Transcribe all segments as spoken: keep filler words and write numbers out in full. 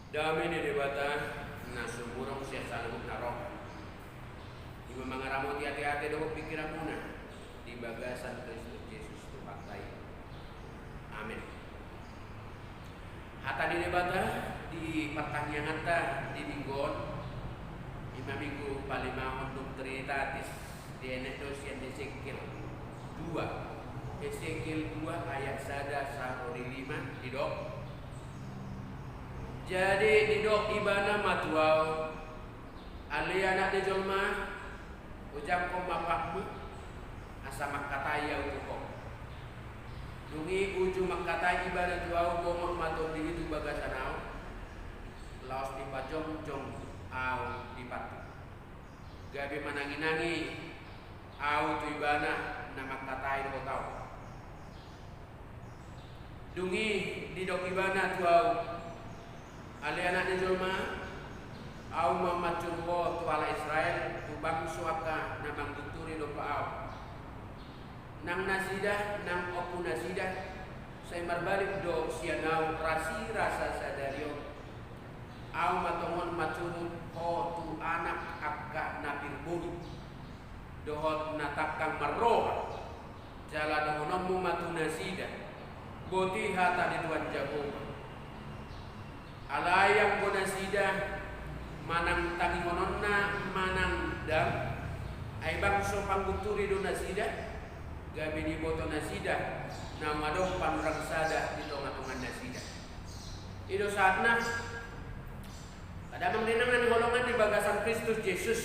Dame ni Debata na sumurung sian saluhut na roha, i ma mangaramoti ateate dohot pingkiranmuna di bagasan Kristus Jesus Tuhanta i. Amen. Hata ni Debata di partangianganta di minggu on, i ma minggu palimahon dung Trinitatis, dienet do sian Hesekiel dua. Hesekiel dua ayat sada sahat ro di lima, didok: Jadi didok ibana ma tu ahu: Ale anak ni jolma, ojakhon ma patmu, asa mangkatai ahu tu ho. Dung i uju mangkatai ibana tu ahu, bongot ma tondi i tu bagasan ahu, laos dipajongjong ahu di patmu. Gabe mananginangi ahu tu ibana na mangkatai dohot ahu. Dung i didok ibana tu ahu: Ale anak ni jolma, ahu ma manjou ho tu halak Israel, tu bangso angka na manggunturi dompak ahu. Nang nasida, nang ompu nasida, sai marbalik do sian ahu rasirasa sadari on. Ahu ma tongon manjou ho tu anak angka na pir bohi dohot na tangkang marroha. Jala dohononmu ma tu nasida: Boti hata ni Tuhan Jahowa. Alai anggo nasida, manang tangihononna manang dang, ai bangso panggunturi do nasida, gabe diboto nasida naung adong panurirang sada di tongatonga nasida. I do sahatna, damang dainang na hinaholongan di bagasan Kristus Jesus.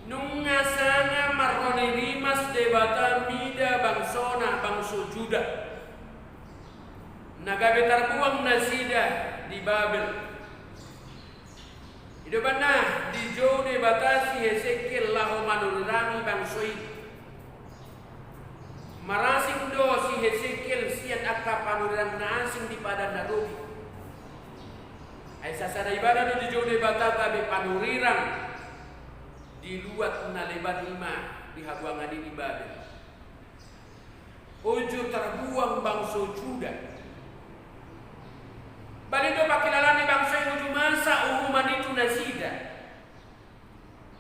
Nunga sanga marroni rimas Debata mida bangsona, bangso Juda, na gabe tarbuang nasida di Babel. I do umbahen na dijou Debata si Hesekiel laho manurirangi bangso i. Marasing do si Hesekiel sian angka panurirang na asing di padan na robi. Ai sasada ibana do dijou Debata gabe panurirang di luat na leban i ma di habuangan i di Babel. Uju tarbuang bangso Juda. Balik do pangkilalaan ni bangso i uju masa uhuman i tu nasida.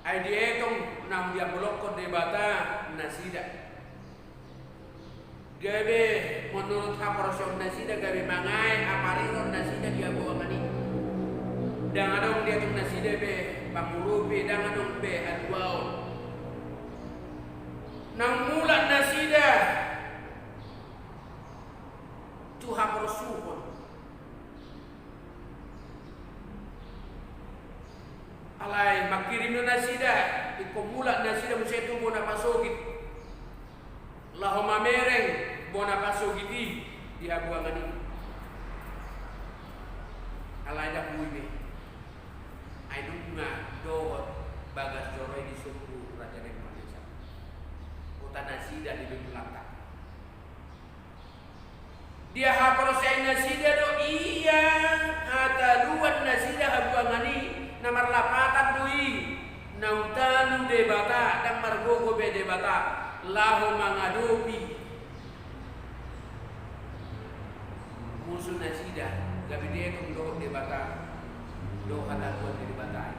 Ai dietong naung diambolongkon Debata nasida. Gabe menurut haporseaon nasida gabe mangae apariron nasida di habuangan i. Ndang adong dietong nasida be pangurupi, ndang adong be haluaon. Naung mulak nasida tu haporsuhon. Alai mangkirim do nasida, ingkon mulak nasida muse tu bona pasogit. Laho mamereng bona pasogit i di habuangan i. Alai ndang boi be. Ai nunga dohot bagas joro i di sombu Raja Nebukadnesar. Huta nasida di Bibulanta. Dia haporseaon nasida do ia, hataluan nasida habuangan i, na marlapatan do i, naung talu Debata, ndang margogo be Debata, laho mangadopi musu nasida, gabe dietong dohot Debata, dohot hataluan ni Debata i.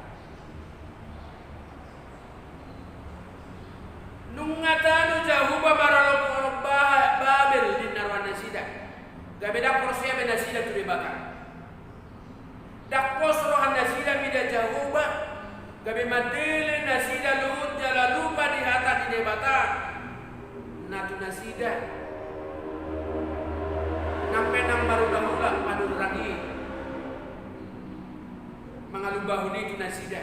Nunga talu Jahowa marolopolop Ba-, Babel ninna roha nasida. Gabe ndang porsea be nasida tu Debata. Ndang pos roha nasida mida Jahowa. Gabe mandele nasida luhut jala lupa di hata ni Debata na tu nasida. Nang pe nang marulahula panurirang i mangalumbahon i tu nasida.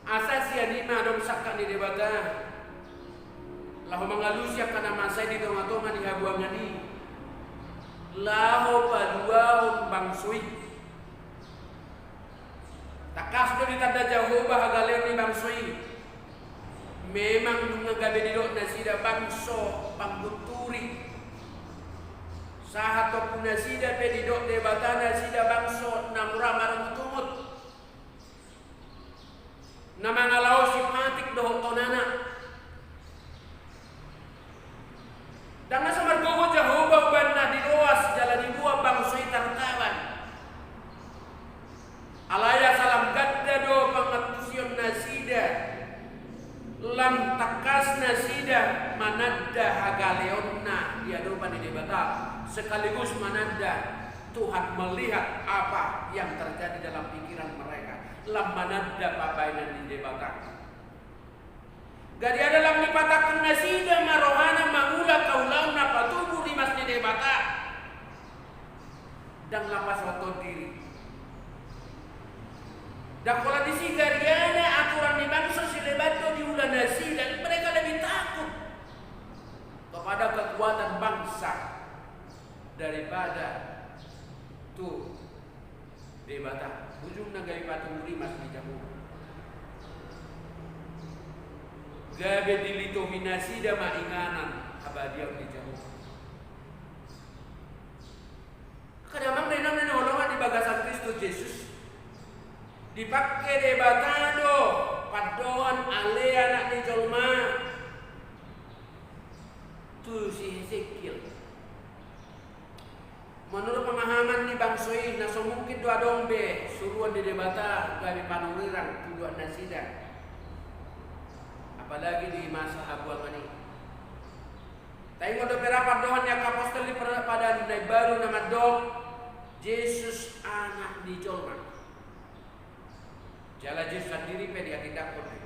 Asa sian i ma adong sangkap ni Debata laho mangalusi angka na masa i di tongatonga ni habuangan i, laho paluahon bangso i. Tangkas do ditanda Jahowa hagaleon ni bangso i. Memang nunga gabe didok nasida bangso panggunturi. Sahat ompu nasida pe didok Debata nasida bangso na mura marungutungut, na mangalaosi patik dohot tonana. Ndang na so margogo Jahowa hagaleonna di adopan ni Debata, sekaligus mananda Tuhan melihat apa yang terjadi dalam pikiran mereka, lam mananda pambahenan ni Debata. Gari ada lam dipatangkon nasida ma rohana mangula haulaon na patubu rimas ni Debata. Ndang lapas oto diri. Ndang pola disi gari ada aturan ni bangso sileban do diula nasida, mereka lebih takut kepada kekuatan bangsa daripada tu Debata. Ujungna gabe patubu rimas di jabu. Gabe dilitohi nasida ma inganan habadiaon di jabu. Angka damang dainang na hinaholongan di bagasan Kristus Jesus, dipangke Debata do pandohan ale Anak ni jolma tu si Hesekiel. Menurut pemahaman ni bangso i, na so mungkin do adong be suruon ni Debata gabe panurirang tu dohot nasida, apalagi di masa habuangan i. Taingot dope ra pandohan ni angka apostel di Perjanjian na Baru na mandok, Jesus Anak ni jolma. Jala Jesus sandiri pe dihatindanghon do i.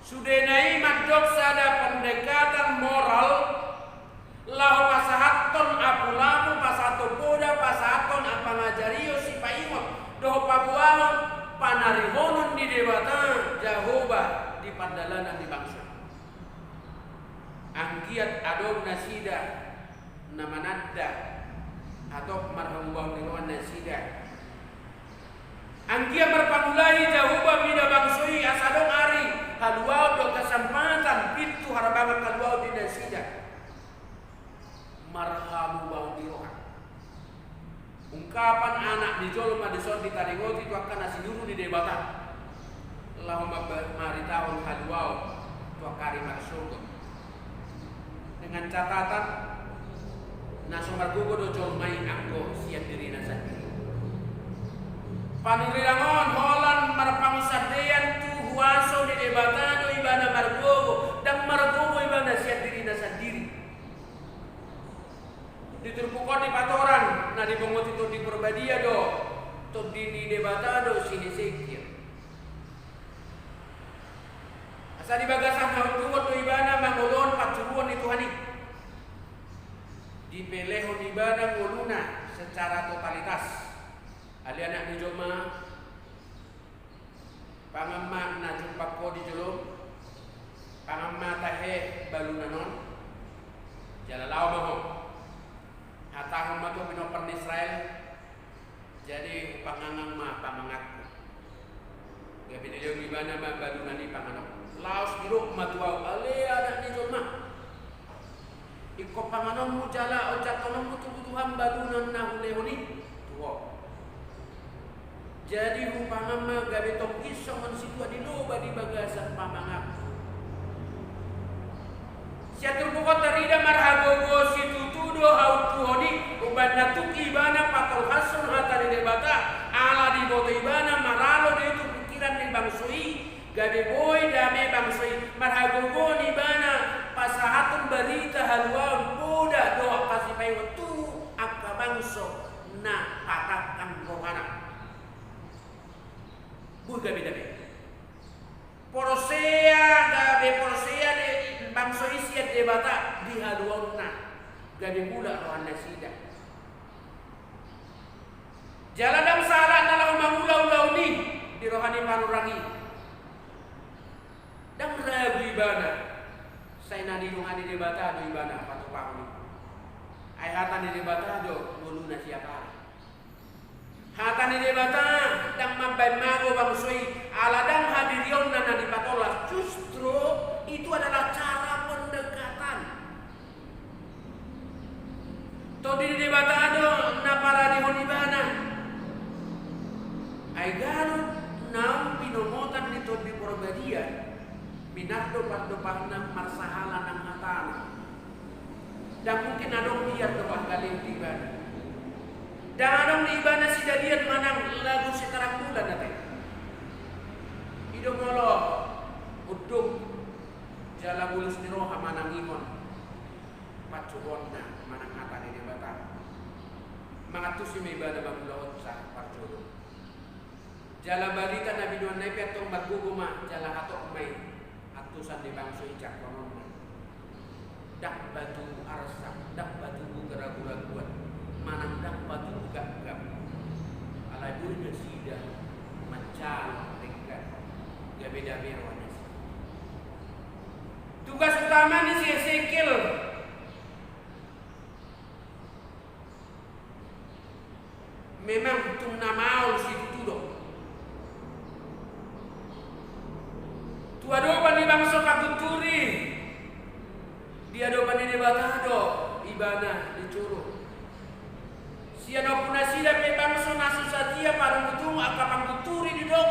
Sudena i mandok sada pendekatan moral laho pasahathon apulapul, pasahathon poda, pasahathon pangajarion, sipaingot dohot paboahon panarihonon ni Debata Jahowa di pardalanan ni bangso. Anggiat adong nasida na mananda atop marhamubaon ni roha nasida. Anggiat marpangulahi Jahowa mida bangso i asa adong ari haluaon dohot kesempatan pintu harbangan haluaon di nasida. Marhamubaon ni roha. Ungkapan Anak ni jolma dison ditaringoti tu angka na sinuru ni Debata laho mambaritahon haluaon tu angka ari marsogot. Dengan catatan, na so margogo do jolma i anggo sian dirina sandiri. Panurirang on holan marpangunsandean tu huaso ni Debata do ibana margogo, ndang margogo ibana sian dirina sandiri. Di turpuk on dipatorang na dibongoti Tondi Porbadia do, tondi ni Debata do si Hesekiel. Asa di bagasan haunduhon do ibana mangolohon pansuruon ni Tuhan i. Dipelehon ibana ngoluna secara totalitas. Ale anak ni jolma, pangan ma na jumpang ho di jolom, pangan ma tahe balunan on, jala laho ma ho. Hatahon ma tu pinompar ni Israel, jadi hupangangan ma pamanganku. Gabe dilehon ibana ma balunan i panganon. Laos didok ma tu ahu, ale anak ni jolma, ingkon panganonmu jala onjarhononmu tu Tuhan balunan na hulehon i tu ho. Jadi hupangan ma gabe tonggi songon situan ni loba di bagasan pamanganku. Sian turpuk on tarida marhagogoon situtu do haunduhon i, umbahen na tung ibana patolhashon hata ni Debata, ala diboto ibana maralo do i tu pingkiran ni bangso i, gabe boi dame bangso i, marhagogoon ibana pasahathon barita haluaon, poda dohot hasipaingotan tu angka bangso na patangkang rohana. Boi gabe dame. Porsea, gabe porsea do bangso i sian Debata di haluaonna, gabe mulak roha nasida. Jala ndang salah na laho mangula ulaon i di roha ni panurirang i. Ndang ragu ibana, sai na didongani Debata do ibana patupahon i. Ai hata ni Debata do ngoluna siapari. Hata ni Debata ndang mambahen mago bangso i, ala ndang hadirionna na dipatolhas. Justru itu adalah cara pendekatan. Tondi ni Debata do na paradehon ibana. Ai ganup naung pinomotan ni Tondi Porbadia, minar do pandohanna marsahala nang hatana. Ndang mungkin adong biar do hagaleon di ibana. Ndang adong di ibana sidadian manang lagu siterang bulan ate. I do molo unduk jala bulus ni roha manangihon Pansuruonna manang hata ni Debata. Mangantusi ma ibana mangulahon sa parjolo. Jala barita na binoanna i pe antong margogo ma jala hatop ma i antusan ni bangso i jangkononna. Ndang patubu arsak, ndang patubu ragu-raguan, manang ndang patubu gapgap. Alai boi nasida manjalo denggan gabe dame roha nasida. Tugas utama ni si Hesekiel memang tung na maol situtu do. Tu adopan ni bangso pagunturi, di adopan ni Debata do ibana dijoro. Sian ompu nasida pe bangso na so sadia parungutungu angka panggunturi didok,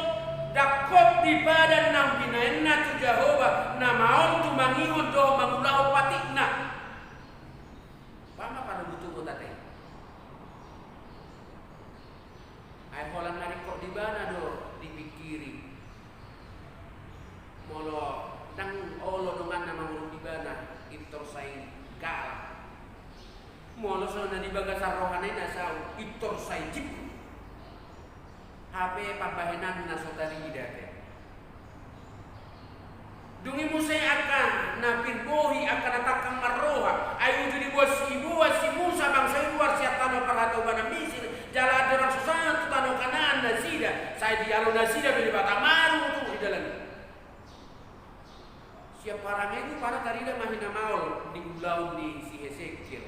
dangkot di padan na binaenna tu Jahowa, na maol tumangihon dohot mangulahon patikna. Pama parungutungu ate. Ai holan na ringkot di ibana do dipingkiri. Molo ndang olo donganna mangurung ibana, pintor sai galak. Molo so na di bagasan rohana i na saut, pintor sai jip. Hape pambahenanna so tarida pe. Dung i muse angka na pir bohi, angka na tangkang marroha, ai uju diboan si, diboan si Musa bangso i ruar sian tano parhatobanan Misir, jala andorang so sahat tu tano Kanaan nasida, sai dialo nasida do Debata marungutungu di dalan i. Sian parange i rupana tarida ma hina maol di ulaon ni si Hesekiel.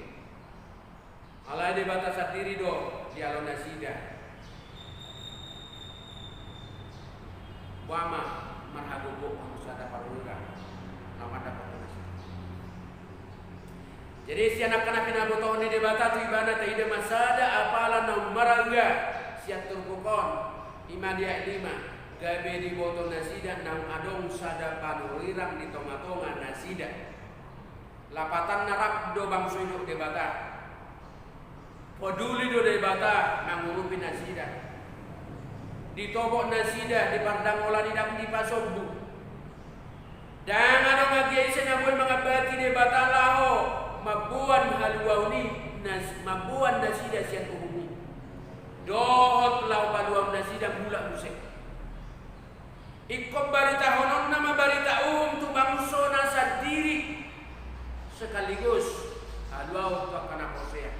Alai Debata sandiri do dialo nasida. Boha ma marhagogoon sada panurirang na mandapothon nasida. Jadi sian angka na pinabotohon ni Debata tu ibana taida ma sada apala naung marga sian turpuk on, i ma di ayat lima, gabe diboto nasida naung adong sada panurirang di tonga-tonga nasida. Lapatanna rap do bangso i dohot Debata. Poduli do Debata mangurupi nasida. Ditobok nasida, dipardangolan i ndang dipasombu. Ndang adong agia ise na boi mangambati Debata laho mamboan haluaon i, nas-, mamboan nasida sian uhum i. Dohot laho paluahon nasida mulak muse. Ingkon baritahononna ma barita uhum tu bangsona sandiri, sekaligus haluaon tu angka na porsea.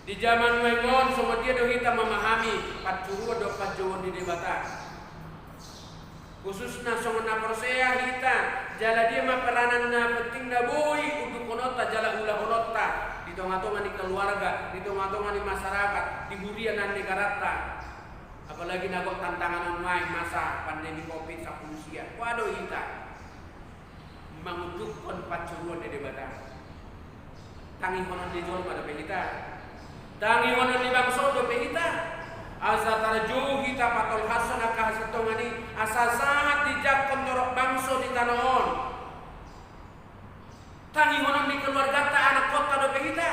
Di jaman nuaeng on, songon dia do hita mamahami pansuruon dohot panjouon ni Debata? Khususna songon na porsea hita, jala dia ma peranan na penting na boi undukhononta jala ulahononta di tonga-tonga ni keluarga, di tonga-tonga ni masyarakat, di huria na negaranta? Apalagi na gok tantangan on nuaeng masa pandemi covid sampulu sia. Boha do hita mangundukhon pansuruon ni Debata? Tangihonon ni jolma dope hita? Tangihonon ni bangso dope hita? Asa tarjou hita patolhashon angka hasintongan i, asa sahat dijangkon torop bangso di tano on. Tangihonon ni keluarganta, anakkonta dope hita?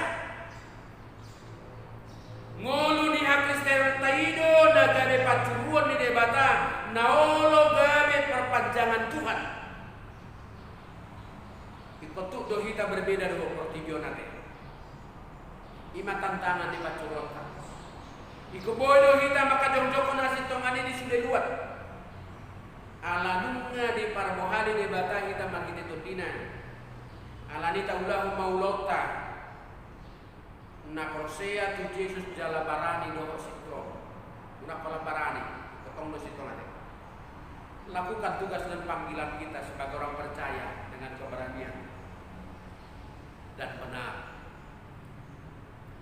Ngolu ni hakristenonta i do na gabe pansuruon ni Debata, na olo gabe perpanjangan Tuhan. Ingkon tuk do hita berbeda dohot portibi on ate. I ma tantangan ni pansuruonta. Ingkon boi do hita mangkajongjongkon hasintongan i di sude luat. Ala nunga diparbohali Debata hita marhite TondiNa. Alani i taulahon ma ulaonta. Na porsea tu Jesus jala barani dohot sintong. Unang holan barani, tongtong do sintong ate. Lakukan tugas dan panggilan kita sebagai orang percaya dengan keberanian dan benar.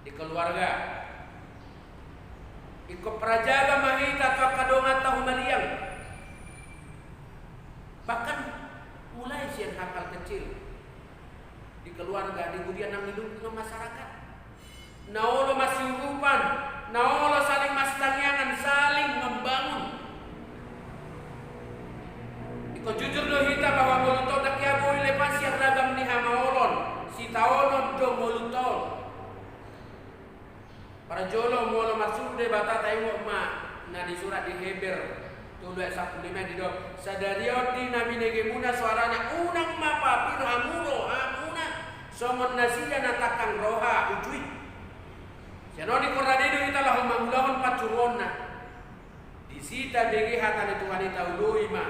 Di keluarga, ingkon prajaga ma hita tu angka donganta humaliang. Bahkan mulai sian hal-hal kecil. Di keluarga, di huria nang di lingkungan masyarakat. Na olo masiurupan, na olo saling masitangiangan, saling membangun. Ingkon jujur do hita bahwa ngolunta on ndang hea boi lepas sian ragam ni hamaolon, sitaonon do ngolunta on. Parjolo, molo marsuru Debata taingot ma na nisurat di Heber tolu ayat sampulu lima didok, sadari on di na binegemuna soarana, unang ma papir hamu rohamuna. songon nasida na tangkang roha uju i. Sian on dikornai do hita laho mangulahon pansuruonna. Disi tabege hata ni Tuhan i, taoloi ma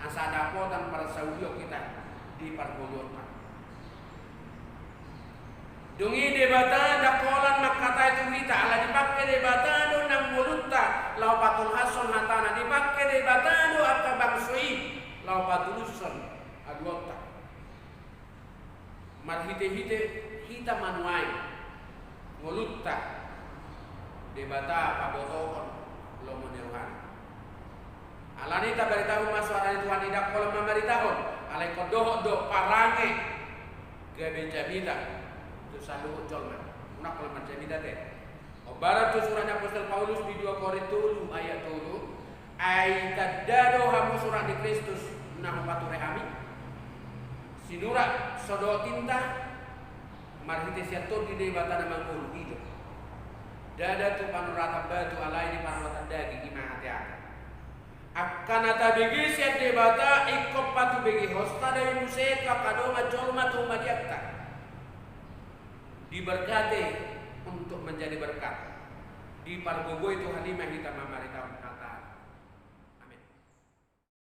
asa dapotan parsaulion hita di parngoluonta. Dung i Debata ndang holan mangkatai tu hita, ala dipangke Debata do nang ngolunta laho patolhashon hatana, dipangke Debata do angka bangso i laho patulushon aluatta. Marhitehite hita manuai ngolunta Debata pabotohon lomo ni rohana. Alani i tabaritahon ma suara ni Tuhan i, ndang holan mamaritahon, alai ingkon dohot do parange gabe jamita tu saluhut jolma. Unang holan marjamita te. Hombar tu surat ni apostel Paulus di dua Korint tolu ayat tolu: Ai tanda do hamu surat ni Kristus na hupature hami, sinurat so dohot tinta, marhite sian Tondi Debata na mangolu, i do. Ndada tu panoratan batu, alai di panoratan daging, i ma ateate. Angka na tabege sian Debata ingkon patubegehonta do i muse tu angka dongan jolma tu humaliangta. Diberkati untuk menjadi berkat. Dipargogoi Tuhan i ma hita mamaritahon hata